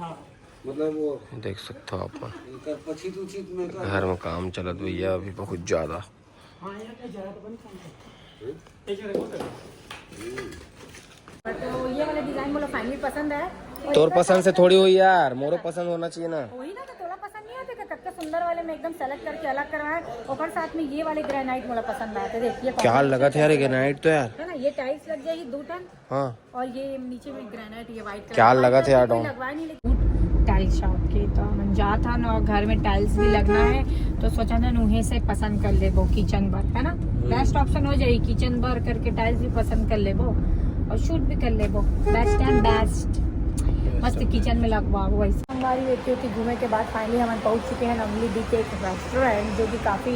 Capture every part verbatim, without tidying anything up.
मतलब वो देख सकते हो आप मन। एकर पछित उछित में का घर में काम चलत भैया अभी बहुत ज्यादा। तो ये वाला डिजाइन मोला फाइनली पसंद है। तोर पसंद से थोड़ी हुई यार, मोरो पसंद होना चाहिए ना। वही ना, तो तोला पसंद नहीं आते क्या? कतका सुंदर वाले में एकदम सेलेक्ट करके अलग करवाए, ओकर साथ में ये वाले ग्रेनाइट मोला पसंद आते। देख, ये क्या combination लगत है यार, ये कैसा ग्रेनाइट तो यार। है ना, ये टाइल्स लग जाएगी दो टन। हाँ। और ये नीचे में ग्रेनाइट, ये व्हाइट कलर क्या का लगत है यार, भी डॉम? लगवा नहीं, लेकिन टाइल्स शॉप के तो हमन जात हन और घर में टाइल्स भी लगना है, तो सोचा ना उहे से पसंद कर लेबो किचन बर, है ना? बेस्ट ऑप्शन हो जाई किचन बर करके, टाइल्स भी पसंद कर लेबो और शूट भी कर लेबो। Best and best. मस्त किचन में लगवाबो ऐसे। हमारी ये क्योंकि घूमे के बाद फाइनली हमन पहुंच चुके हैं नवली डी के एक रेस्टोरेंट, जो कि काफ़ी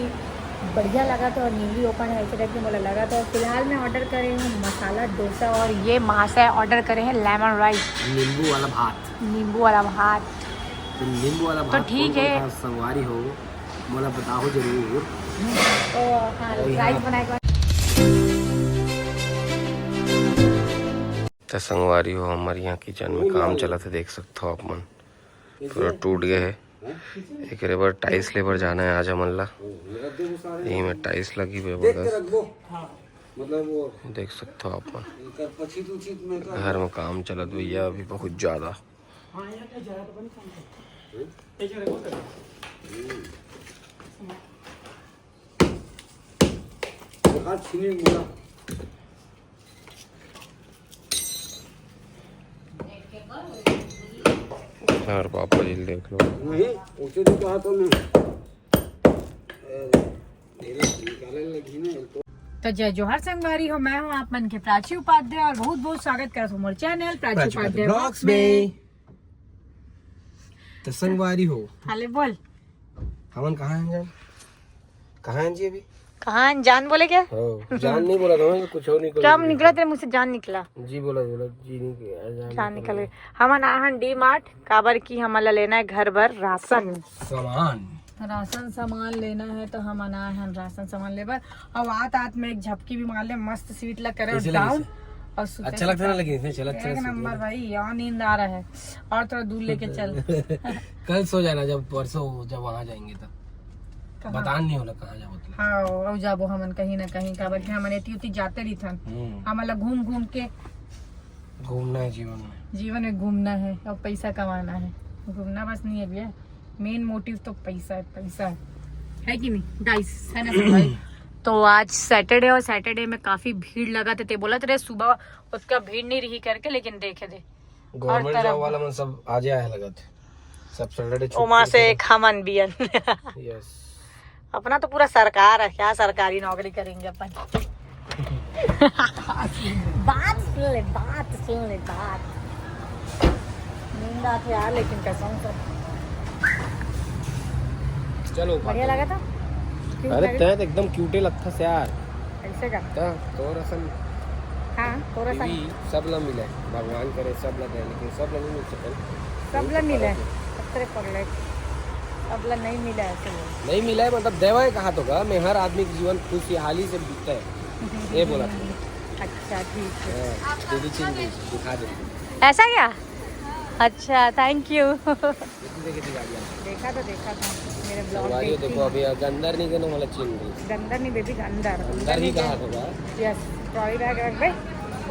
बढ़िया लगा था और न्यूली ओपन है, ऐसे टाइप की मोला लगा था। और फिलहाल मैं ऑर्डर करे हूँ मसाला डोसा और ये माँ से ऑर्डर करे हैं लेमन राइस, नींबू वाला भात। नींबू वाला भात। तो नींबू वाला तो भात ठीक कौन-कौन है। खाए संगवारी हो, मोला बताओ जरूर। तो हाँ, और यहाँ राइस बनाए के बाद तो संगवारी हो, हमारे यहाँ किचन में काम चलत है, देख सकते हो आप मन, पूरा टूट गए है। एकरे बर टाइल्स ले बर जाना है आज हमन ला। यही में टाइल्स लगी हुई है जबरदस्त। मतलब वो देख सकते हो आप मन। एकर पछित उछित में का घर में काम चलत भैया अभी बहुत ज्यादा। हाँ, यहाँ का जरा तो बंद काम करते हैं। ये जरा वो कर। हम्म। सरकार छीनी मुड़ा। यार पापा जी देख लो। नहीं, उसे भी कहा तो नहीं। ए, मेरे निकाले लगी ना, तो तो जय जोहार संगवारी हो, मैं हूँ आप मन के प्राची उपाध्याय और बहुत बहुत स्वागत करत हूँ मोर channel Prachi Prachi Upadhyay Upadhyay vlogs vlogs में। में। तो संगवारी हो, हाले बोल। हमन कहाँ हैं जान? कहाँ हैं जी अभी? कहाँ हैं जान बोले क्या? हाँ, जान नहीं बोला था मैं, कुछ और निकल क्या निकला। निकला तेरे मुँह से? जान निकला। जी बोला, बोला, जी नहीं किया, जान जान निकल निकल गया। गई। हमन आए हन डी मार्ट, काबर की हमन ला लेना है घर बर राशन। सामान। राशन सामान लेना है तो हमन आए हन राशन सामान ले बर। और आत आत में एक झपकी भी मार ले, मस्त सीट ला करे कैसे लगे डाउन इसे? और सुते अच्छा लगता है ना, सुते। लेकिन इसमें चलत एक चलत नंबर सुते। भाई, यहाँ नींद आ रहा है। और थोड़ा दूर लेके चल। कल सो जाना, जब परसों जब वहाँ जाएंगे तो। कहाँ? बतान नहीं होला कहाँ जाबो तो। हाँ, और जाबो हमन कहीं ना कहीं, काबर कि हमन एती उती जाते रहिथन। हम्म। हमन ला घूम घूम के घूमना है जीवन में। जीवन में घूमना है और पैसा कमाना है। घूमना बस नहीं है भैया, मेन मोटिव तो पैसा है, पैसा है, है कि नहीं गाइस? है ना सब भाई? तो आज सैटरडे और सैटरडे में काफी भीड़ लगा थे, ते बोलत रहे सुबह उतना भीड़ नहीं रही करके, लेकिन देखे दे गवर्नमेंट तरफ जॉब वाला मन सब आ जाए है लगत, सब सैटरडे छुट्टी ओमा से करे। एक हमन बियन। यस। अपना तो पूरा सरकार है, क्या सरकारी नौकरी करेंगे अपन? बात सुन ले, बात सुन ले, बात। नींद आत हे यार, लेकिन कसम से चलो, बढ़िया बात लगा था। क्यों अरे लगे? तैं तो एकदम क्यूटे लगथस यार। ऐसे का? त तोर असन हाँ, तोर असन। भी सब ला मिले, भगवान करे सब ला दे, लेकिन सब ला नहीं मिल सकल। सब ला मिले, पकड़े। सबला नहीं मिला ऐसे बोल। नहीं मिला है, मतलब देवा है कहा तो का, मैं हर आदमी के जीवन खुशहाली से बीतता है, ये बोला था। अच्छा, ठीक है। हाँ, दीदी चिन गई, दिखा दे। ऐसा क्या? अच्छा, थैंक यू। कितनी देखे थी गाड़ियाँ? देखा तो देखा था, मेरे ब्लॉग संगवारी हो, देखती देखो हूँ। अभी अंदर नहीं गए ना, वाला चिन गई। अंदर नहीं बेबी, अंदर। अंदर ही कहा तो का? यस, ट्रॉली बैग रख दे,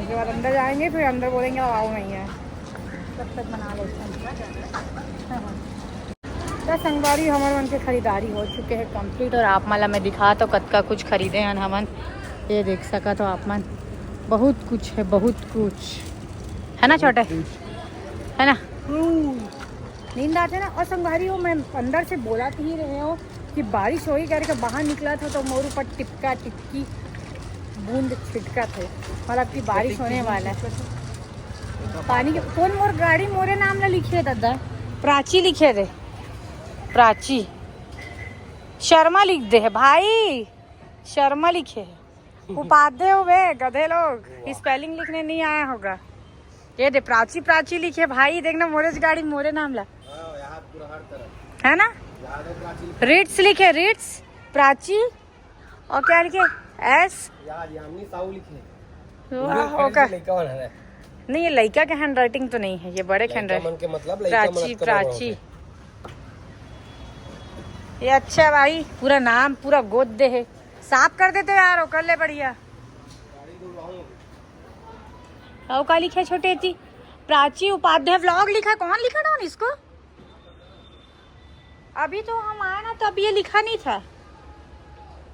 उसके बाद अंदर जाएंगे, फिर अंदर बोलेंगे, "आओ नहीं है।" तब तक बना लेते हैं। तो संगवारी, हमर मन के खरीदारी हो चुके हैं कंप्लीट और आप मन ला मैं दिखा तो कतका कुछ खरीदे हन हमन। ये देख सकत हो आप मन, बहुत कुछ है, बहुत कुछ है ना छोटे, है ना? नींद आते ना। और संगवारी हो, मैं अंदर से बोला ही रहे हो कि बारिश होही करके बाहर निकला था तो मोर ऊपर टिपका टिपकी बूंद छिटका थे, मतलब कि बारिश होने वाला है। पानी के कौन मोर गाड़ी मोरे नाम ला लिखे है दादा? प्राची लिखे दे, प्राची शर्मा लिख दे है भाई, शर्मा लिखे है। उपाध्याय हो बे गधे लोग, स्पेलिंग लिखने नहीं आया होगा। ये दे प्राची, प्राची लिखे भाई, देखना मोरेज गाड़ी मोरे नाम ला। हाँ, यहाँ पूरा हर तरफ। है ना? यहाँ तो प्राची लिखे। रिट्स लिखे, रिट्स, प्राची। और क्या लिखे? एस। यार, यामिनी साहू लिखे। वाह, पूरे ओके। खड़े से लड़का बना रहा है। नहीं, ये लइका के हैंडराइटिंग तो नहीं है, ये बड़े के लइका हैंडराइटिंग। मन के मतलब लइका मन प्राची, अतका बड़े प्राची। होथे। ये अच्छा भाई, पूरा नाम पूरा गोद दे है। साफ कर देते यार, वो कर ले बढ़िया। और का लिखे छोटे जी? प्राची उपाध्याय व्लॉग लिखा, कौन लिखा डाउन इसको? अभी तो हम आए ना, तो अभी ये लिखा नहीं था।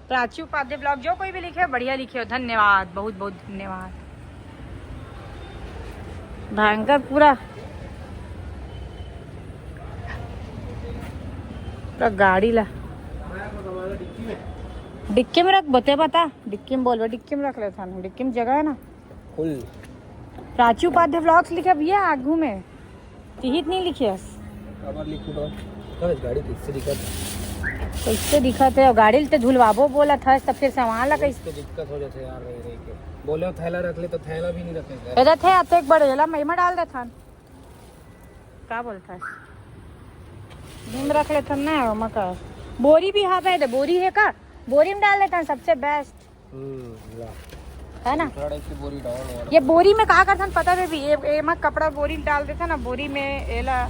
प्राची उपाध्याय ब्लॉग, जो कोई भी लिखे, बढ़िया लिखे हो, धन्यवाद, बहुत बहुत धन्यवाद। भयंकर पूरा, पूरा गाड़ी ला डिक्की में रख, बते बता, डिक्की में बोलबे, डिक्की में रख लेता हूँ, डिक्की में जगह है ना। फुल। प्राची उपाध्याय ब्लॉग्स लिखे भैया आगू में, तिहित नहीं लिखियस। काबर लिखू तो? कब गाड़ी ठीक से दिखत? कैसे दिखत है? गाड़ी ल ते धुलवाबो बोलत हस, तब फिर सामान ला कैसे? तो दिक्कत हो जाथे यार, रही रही के। बोले हो थैला रख ले, तो थैला भी नहीं रखे घर। एदत है, अब तो एक बार एला मैं एमा डाल देथन। का बोलत हस? बीम रख लेथन ना, ओमा का? बोरी भी हवे दे, बोरी है का? बोरी में डाल देथन, सबसे बेस्ट। हम्म, ला। है ना? थोड़ा सी बोरी डाउन हो। ये बोरी में का करथन पता है भी? ये, ये मैं कपड़ा बोरी में डाल देथन ना, बोरी में एला।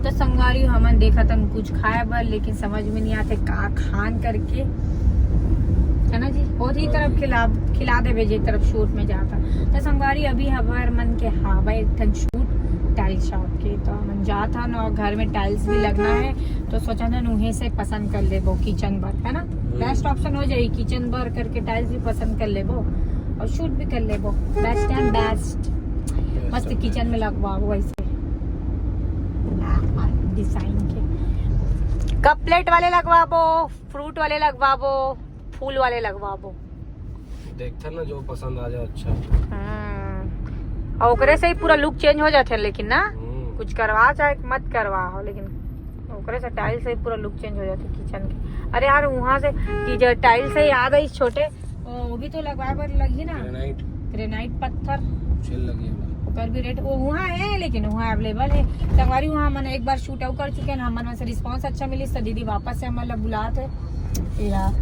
तो संगवारी, हमन देखत हन कुछ खाए बर, लेकिन समझ में नहीं आते का खान करके, है ना जी? और ही तरफ खिला, खिला देबे जे तरफ शूट में जाता। तो संगवारी, अभी हमार मन के हावय एक ठन शूट टाइल्स शॉप के, तो हमन जात हन और घर में टाइल्स भी लगना है, तो सोचा था उहे से पसंद कर लेबो किचन बर, है ना? बेस्ट ऑप्शन हो जाई किचन बर करके, टाइल्स भी पसंद कर लेबो और शूट भी कर लेबो। Best and best. मस्त किचन में लगवाबो ऐसे डिजाइन के, कप प्लेट वाले लगवाबो, फ्रूट वाले लगवाबो, फूल वाले लगवाबो। देखथन ना, जो पसंद आ जाए। अच्छा। हम्म। और ओकरे से ही पूरा लुक चेंज हो जाथे, लेकिन ना, हम्म। कुछ करवा चाहे मत करवा हो, लेकिन ओकरे से टाइल से ही पूरा लुक चेंज हो जाथे किचन के। अरे यार, वहाँ से कि जो टाइल से याद आई छोटे, वो, वो भी तो लगवाए बर लगही ना। ग्रेनाइट। ग्रेनाइट पत्थर। छेल लगी है। ओकर भी रेट वो वहाँ है, लेकिन वहाँ अवेलेबल है। संगवारी, वहाँ मन एक बार शूट आउट कर चुके हैं, हमन मन से रिस्पांस अच्छा मिलिस, तो दीदी वापस से हमन ला बुलात है। ए यार,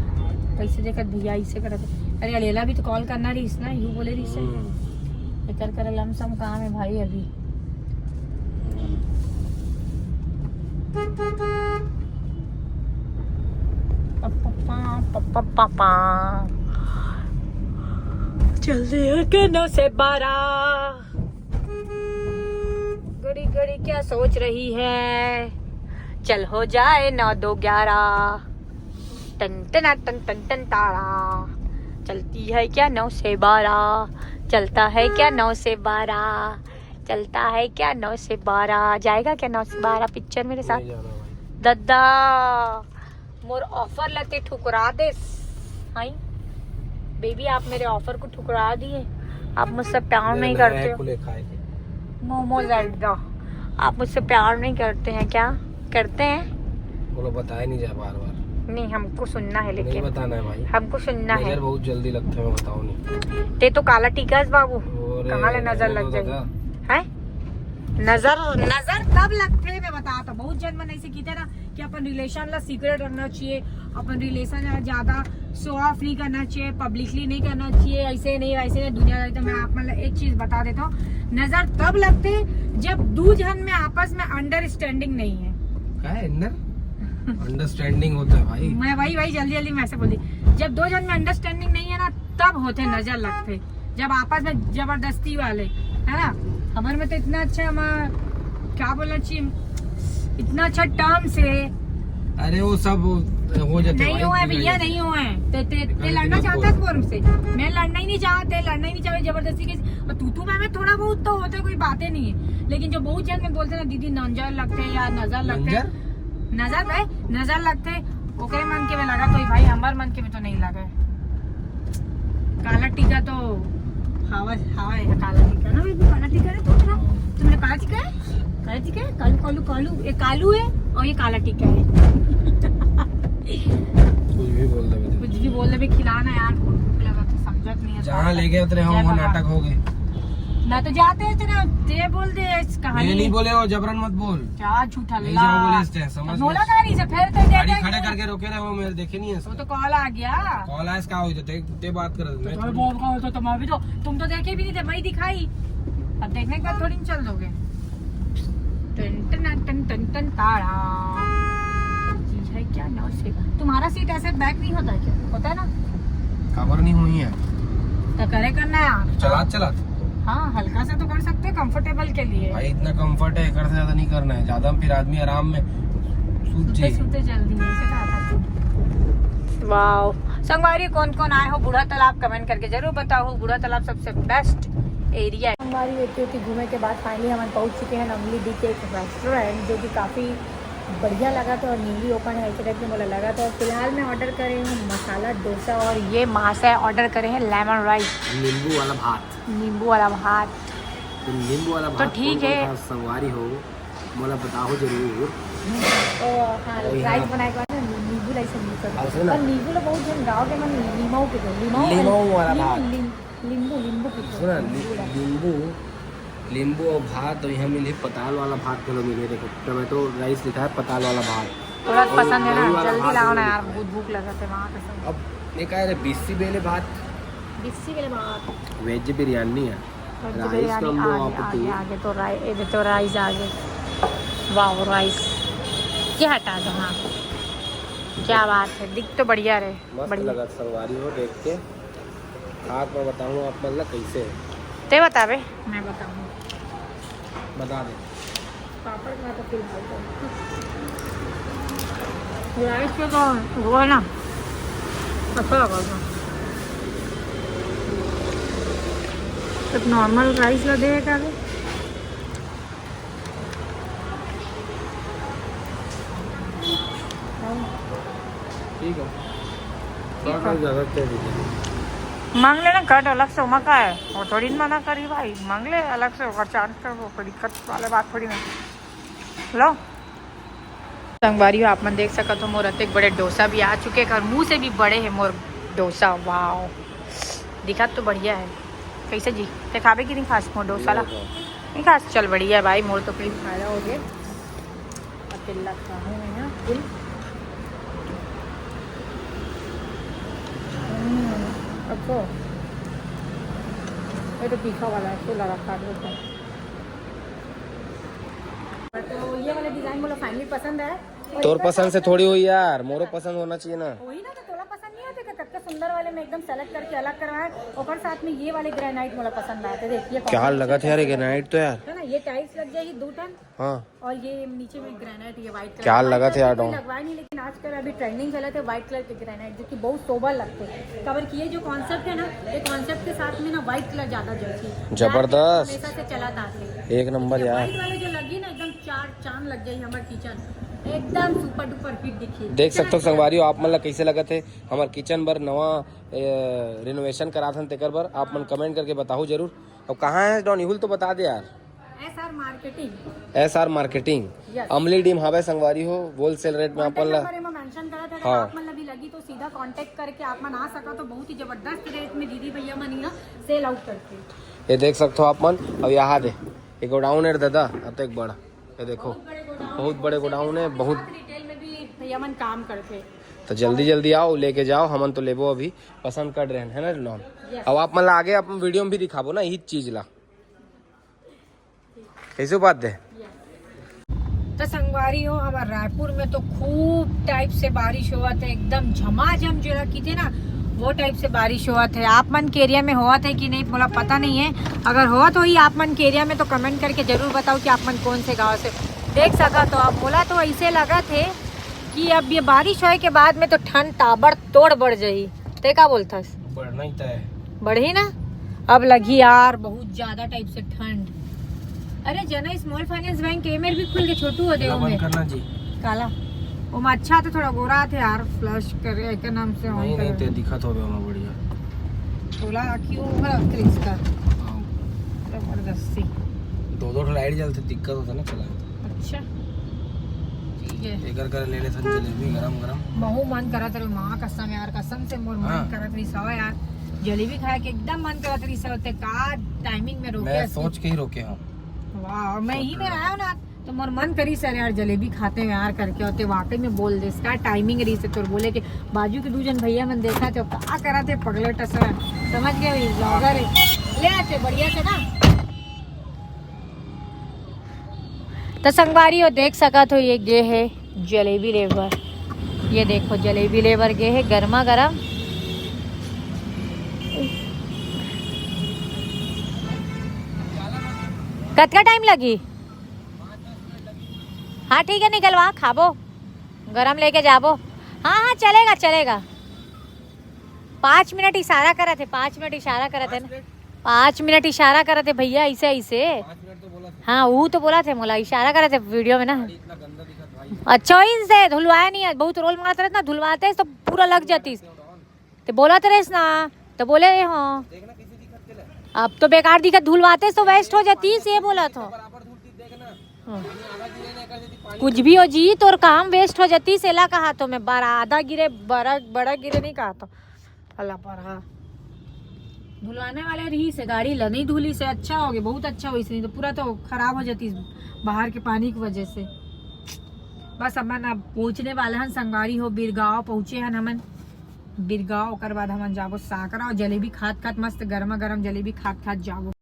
कैसे देखत भैया, इसे करत है। अरे, अलेला भी तो कॉल करना रहीस ना, यू बोले रहीस है। हम्म। एकर करे लमसम काम है भाई अभी। पप्पा, पप्पा, पप्पा। चल दे के नौ से बारह। घड़ी घड़ी क्या सोच रही है, चल हो जाए नौ दो ग्यारह। टन टना टन टन टन तारा, चलती है क्या नौ से बारह, चलता है क्या नौ से बारह, चलता है क्या नौ से बारह। जाएगा क्या नौ से बारह पिक्चर मेरे साथ? नहीं जाना भाई। दद्दा, मोर ऑफर ला ते ठुकरा देस। हाय बेबी, आप मेरे ऑफर को ठुकरा दिए। आप मुझसे प्यार नहीं मेरा करते है हो। खुले खाए के। मोमोज अड्डा, आप मुझसे प्यार नहीं करते हैं क्या? करते हैं? बोलो, बताए नहीं जा बार बार। नहीं, हमको सुनना है, नहीं लेकिन बताना है भाई। हमको सुनना है। नजर बहुत जल्दी लगता है, मैं बताऊँ नहीं। ते तो काला टीका है बाबू, और कहाँ ले नजर बोलो लग जाए? दादा। है नजर, नजर तब लगथे, मैं बता तो, बहुत जन मन ऐसे किथे ना कि अपन रिलेशन ला सीक्रेट रखना चाहिए, अपन रिलेशन ला ज्यादा शो ऑफ नहीं करना चाहिए, पब्लिकली नहीं करना चाहिए, ऐसे नहीं वैसे नहीं। दुनिया तो मैं आप मन ला एक चीज बता देता हूँ, नजर तब लगथे जब दू जन में आपस में अंडरस्टैंडिंग नहीं है। क्या है अंदर? अंडरस्टैंडिंग होता है भाई। मैं वही वही जल्दी जल्दी मैं से बोली, जब दो जन में अंडरस्टैंडिंग नहीं है ना, तब होथे नजर लगथे, जब आपस में जबरदस्ती वाले, है ना? हमर में तो इतना अच्छा, हम क्या बोलना चाहिए, इतना अच्छा टर्म्स है। अरे वो सब हो जाते नहीं भाई, हुआ है की भैया, वजह से। नहीं हुआ है। ते, ते, ते अरे लड़ना देखो। चाहता है फोरम से, मैं लड़ना ही नहीं चाहते, लड़ना ही नहीं चाहते जबरदस्ती के। और तू तू मैं, मैं थोड़ा बहुत तो होते, कोई बातें नहीं है, लेकिन जो बहुत जन में बोलते ना, दीदी नंजर लगते हैं या नजर लगते हैं, नंजर? नजर भाई, नजर लगते, ओकरे मन के में लगा तो भाई, हमार मन के में तो नहीं लगा है। काला टीका तो हवा, हवा है काला टीका ना, बेबी, काला टीका ना तुम्हारा? तुम्हारा काला टीका है? काला टीका है? कालू, कालू, कालू, ये कालू है और ये काला टीका है। कुछ भी बोल दे मुझे। कुछ भी बोल दे, भी खिलाना यार, भूख लगा तो समझत नहीं है। जहाँ ले गए उतरे हम, जय वो भगवान। नाटक हो गए। ना तो जाते हैं तेरा, ते बोल दे इस कहानी। मैंने नहीं बोले हो, जबरन मत बोल। क्या झूठा नहीं ला। जाओ बोले इस time, समझ बोला गए। था नहीं से, फिर तो गाड़ी जाते खड़े हैं। करके रोके रहे हो, मैं देखे नहीं है वो इसको। तो कॉल आ गया। कॉल आया, इसका हो जाता है, ते बात कर। मैं तो थोड़ी- बोल कहा तो तुम अभी तो, तुम तो देखे भी नहीं थे, मैं ही दिखाई। अब देखने के बाद थोड़ी ना चल दोगे। टन टन टन टन टन, ताड़ा। चीज है क्या? नौ से। तुम्हारा सीट ऐसे बैक नहीं होता है क्या? होता है ना। कवर नहीं हुई है। तो करे करना है यार। चलात चलात। हाँ, हल्का सा तो कर सकते हो कंफर्टेबल के लिए। भाई, इतना कंफर्ट है, कर से ज्यादा नहीं करना है। ज्यादा फिर आदमी आराम में सूत सूते जी। सूते जल्दी ऐसे कहा था। वाओ, संगवारी कौन कौन आए हो बूढ़ा तालाब, कमेंट करके जरूर बताओ। बूढ़ा तालाब सबसे बेस्ट एरिया है। संगवारी, इतनी इतनी घूमे के बाद फाइनली हम पहुंच चुके हैं अमली डी के एक रेस्टोरेंट, जो कि काफ़ी बढ़िया लगा था और न्यूली ओपन है, इसी टाइप के मोला लगा था। और फिलहाल मैं ऑर्डर करे हूँ मसाला डोसा और ये माँ से ऑर्डर करे हैं लेमन राइस, नींबू वाला भात। नींबू वाला भात। तो नींबू वाला तो भात ठीक कौन-कौन है। खाए, संगवारी हो, मोला बताओ जरूर। ओ हाँ, ओ, यहाँ। राइस बनाए के बाद ना नी- नींबू राइस हम यूज करते हाँ, हैं। सुन ना। पर नींबू ला बहुत झन गाँव के मन नीमाऊ के दे, नीमाऊ नीमाऊ वाला नींबू, भात। नींबू, नींबू, नींबू के दे, सुना, नींबू ला। नींबू, नींबू और भात, और यहाँ मिली पताल वाला भात। चलो, मिले, देखो, टमाटो राइस लिखा है, पताल वाला भात। थोड़ा और पसंद है ना, दही वाला जल्दी भात लाओ ना मिली। यार, बहुत भूख लगा थे वहाँ कसम। अब ये कह रहे, बिस्सी बेले भात, बिस्सी के बाद वेज बिरयानी है। वेज राइस बिरयानी कम आ दो गया, आप आ तू। गया, आगे तो राइस, ये तो राइस आ गए। वाह, राइस ये हटा दो। हाँ, क्या बात है, दिख तो बढ़िया रहे। मस्त बढ़िया। लगा, संगवारी हो, देख के। आप मैं बताऊँ आप मन ला कैसे है। ते बताबे, मैं बताऊँ। बता दे। पापड़ का तो फिलहाल तो राइस के तो वो है ना, अच्छा लगा था। एक नॉर्मल राइस ला दे क्या? ठीक है। ठीक है। ज़्यादा दे दीजिए। मांग लेना कट अलग से, ओमा का है, वो थोड़ी ना मना करी भाई, मांग ले अलग से, ओकर चार्ज कर, वो कोई दिक्कत वाले बात थोड़ी ना। लो संगवारी हो, आप मन देख सकत हो, मोर अतेक बड़े डोसा भी आ चुके हैं और मुंह से भी बड़े हैं मोर डोसा। वाओ, दिखा तो बढ़िया है। कैसे जी, ते खाबे कि नहीं खास मोर डोसा ला? नहीं खास, चल बढ़िया है भाई, मोर तो कहीं फायदा हो गया। अकेला खाऊं मैं ना फुल। हम्म, अच्छा, ये तो तीखा वाला है, फुल लगा खा लेते हैं। तो ये वाला डिजाइन मोला फाइनली पसंद है। और तोर इतना पसंद से थोड़ी हुई यार, मोरो पसंद होना चाहिए ना। वही ना, तो तोला पसंद नहीं आते क्या? कतका सुंदर वाले में एकदम सेलेक्ट करके अलग करवाए, ओकर साथ में ये वाले ग्रेनाइट मोला पसंद आते। देख, ये क्या combination लगा था यार, ये कैसे लगा? ग्रेनाइट तो यार। है ना, ये टाइल्स लग जाएगी दो टन, हाँ, और ये नीचे में ग्रेनाइट, ये व्हाइट कलर। क्या लगा था यार, कोई डॉन? लगवाए नहीं, लेकिन आजकल अभी ट्रेंडिंग चला था व्हाइट कलर के ग्रेनाइट, जो कि बहुत सोबर लगते हैं। कवर किए जो कॉन्सेप्ट है ना, ये कॉन्सेप्ट के साथ में ना व्हाइट कलर ज्यादा जलती है। जबरदस्त। हमेशा से चला था आते। एक नंबर यार। व्हाइट वाले जो लगी ना, एकदम चार चांद लग जाए हमारे किचन, एकदम सुपर डुपर हिट दिखी। देख सकते हो संगवारी हो, आप मन ला कैसे लगत है हमार किचन बर नवा रिनोवेशन करात हन, तेकर बर आप मन कमेंट करके बताओ जरूर। और कहाँ है डॉन, इहुल तो बता दे यार। S R marketing. S R marketing, Yes। अमली डीम हावे संगवारी हो, होलसेल रेट में अपन ला। नंबर में मेंशन करा था, अगर हाँ। आप मन ला भी लगी तो सीधा कांटेक्ट करके आप मन आ सका, तो बहुत ही जबरदस्त रेट में दीदी भैया मन यहाँ सेल आउट करते हैं। ये देख सकते हो आप मन। अब यहाँ दे, ये गोडाउन है दादा, अब तो एक बड़ा, ये देखो, बहुत बड़े गोडाउन है, बहुत। रिटेल में भी भैया मन काम करते हैं। तो जल्दी जल्दी आओ, लेके जाओ, हमन तो लेबो, अभी पसंद कर रहे हैं, है ना डॉन? Yes। अब आप मन ला आगे अपन वीडियो में भी दिखाबो ना यही चीज ला। कैसे बात दे? तो संगवारी हो, हमारे रायपुर में तो खूब टाइप से बारिश होवत है, एकदम झमाझम जो रखी थे ना, वो टाइप से बारिश होवत है। आप मन के एरिया में होवत है कि नहीं, मोला पता नहीं है। अगर होवत होही आप मन के एरिया में, तो कमेंट करके जरूर बताओ कि आप मन कौन से गांव से। देख सका तो अब मोला तो ऐसे लगा थे कि अब ये बारिश होए के बाद में तो ठंड ताबड़तोड़ बढ़ जाही। ते का बोलथस? बढ़ना ही तय है। बढ़ी ना, अब लगी यार बहुत ज्यादा टाइप से ठंड। अरे जना, स्मॉल फाइनेंस बैंक के मेर भी खुल के छोटू हो दे ना ओमे। बंद करना जी। काला, ओमा अच्छा तो थोड़ा गोरा थे यार, फ्लश करे के नाम से on नहीं, नहीं, करे। ते दिखत होवे ओमा बढ़िया। थोड़ा क्यों है क्रिस का हाँ। जबरदस्ती। दो दो लाइट जलते दिक्कत होता ना चला। अच्छा, ठीक है। एकर कर लेने सन जलेबी गरम गरम। महू मन करत रहे माँ कसम यार, कसम से मोर मन हाँ। करत रही सवा यार, जलेबी खाए के एकदम मन करत रही सवा। ते का टाइमिंग में रोके मैं हस। सोच के ही रोके हूँ। वाह, मैं ही मेरा आया ना, तो मोर मन करी सर यार जलेबी खाते हैं यार करके। और ते वाकई में बोल दे, इसका टाइमिंग रही से तोर बोले के बाजू के दू जन भैया मन देखा थे, का करा थे पगले टसर, समझ गए, ब्लॉगर है। ले आते बढ़िया से ना। तो संगवारी हो, देख सकत हो, ये गे हे जलेबी लेबर। ये देखो, जलेबी लेबर गे हे गरमा गरम। कतका टाइम लगी? हाँ ठीक है, निकलवा, खाबो, गरम लेके जाबो। हाँ हाँ, चलेगा चलेगा। पाँच मिनट इशारा करत हे, पाँच मिनट इशारा करत हे ना। पाँच मिनट इशारा करत हे भैया, ऐसे ऐसे। हाँ, वो तो बोला थे मोला, इशारा करत हे वीडियो में ना। अच्छा, इनसे धुलवाया नहीं है, बहुत रोल मारत रहत ना, धुलवाते तो पूरा लग जातीस। तो बोलत रहेस ना, तो बोले हाँ। अब तो बेकार दिखत, धुलवाते तो वेस्ट हो जातीस, ये बोलत हो। हाँ। कुछ भी हो जी, तोर काम वेस्ट हो जातीस, एला कहा तो मैं बार आधा गिरे, बड़ा बड़ा गिरे नहीं कहा तो। अल्लाह पर हाँ। धुलवाने वाले रहिस हे, गाड़ी ला नहीं धुलिस हे, अच्छा हो गया, बहुत अच्छा होइस, नहीं तो पूरा तो खराब हो जातीस बाहर के पानी की वजह से। बस हमन अब पहुँचने वाले हन संगवारी हो, बिरगांव पहुँचे हन हमन। बिरगांव, ओकर बाद हमन जाबो साकरा और जलेबी खात खात, मस्त गरमा गरम जलेबी खात खात जाबो।